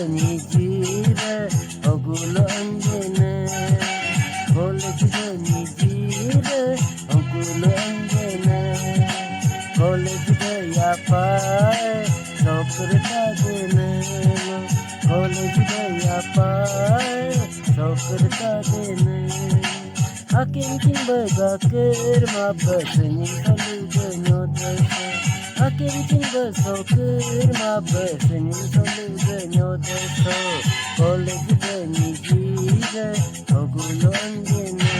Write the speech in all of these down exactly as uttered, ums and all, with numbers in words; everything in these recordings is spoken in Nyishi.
Nijire ogulo anjene, college de nijire ogulo anjene, college de yapai sokrta dene, college de yapai sokrta dene. Akin ching ba ga ker ma ba senyum solu ga nyo de so. Akin ching ba so ker ma ba senyum solu ga nyo de so. College de nijire ogulo anjene.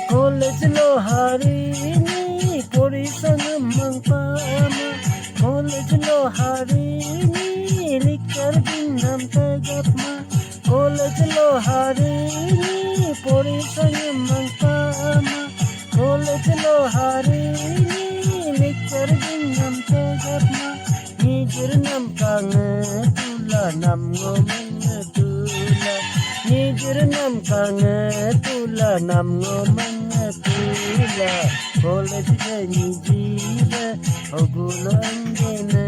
College lo hari ni pori sang mang pama. College lo hari ni lecture din nam tegap ma. College lo hari ni pori sang mang pama. College lo hari ni lecture din nam tegap ma. Nijir nam kange tula nam ngo menge tula. Nijir nam kange tula nam ngo menge tula. College de nijire ogulo anjene.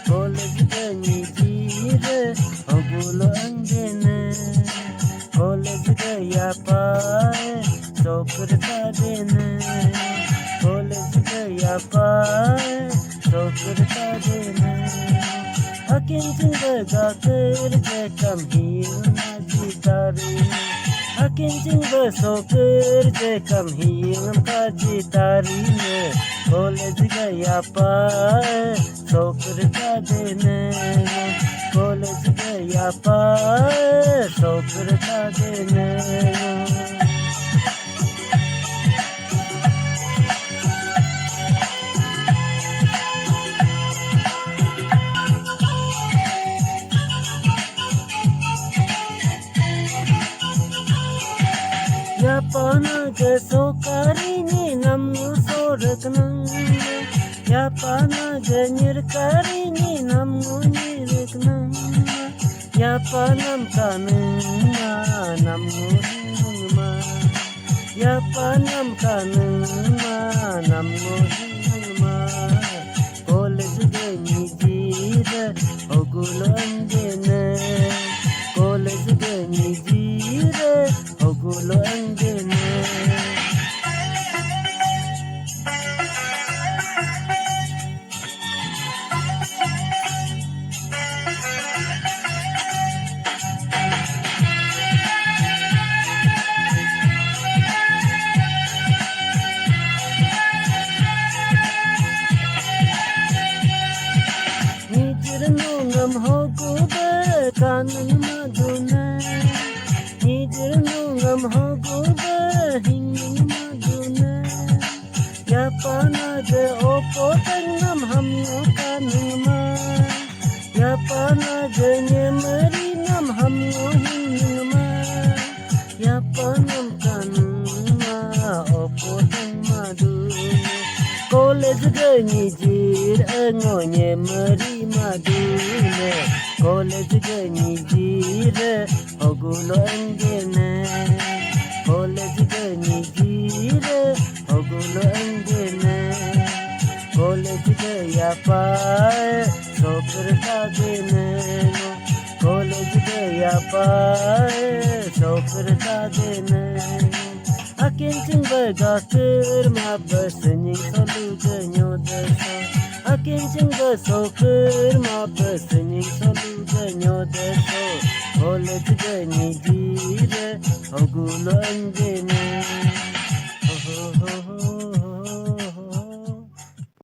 College de nijire ogulo anjene. College de yapai sokrta dene. College de yapai sokrta dene. Akin ching ba ga ker je kam hi ngam ka ji tari. Akin ching ba so ker je kam hi ngam ka ji tari ne. College de yapai sokrta dene. College de yapai sokrta dene. Yapana ge sokari ni nam ngo sorak nang. Yapana ge nyirkari ni nam ngo nyirik nang. Yapanam kanung ma nam ngo hinung ma. Yapanam kanung ma nam ngo hinung ma. College de nijire ogulo anjene. College de nijire ogulo anjene. Nijir nungam hogu be kanun madune. Nijir nungam hogu be hinun madune. Yapana ge opo tengam ham ngo kanung ma. Yapana ge nyemeri nam ham ngo hinung ma. Yapanam kanung ma opo teng madune. College ge nijir ngo nyemeri madune. College ge nijire ogulo anjene. College ge nijire ogulo anjene. College de yapai sokrta dene. College de yapai sokrta dene. Akin ching ba ga ker ma ba senyum solu ga nyo de so. Akin ching ba so ker ma ba senyum solu ga nyo de so. College de nijire ogulo anjene.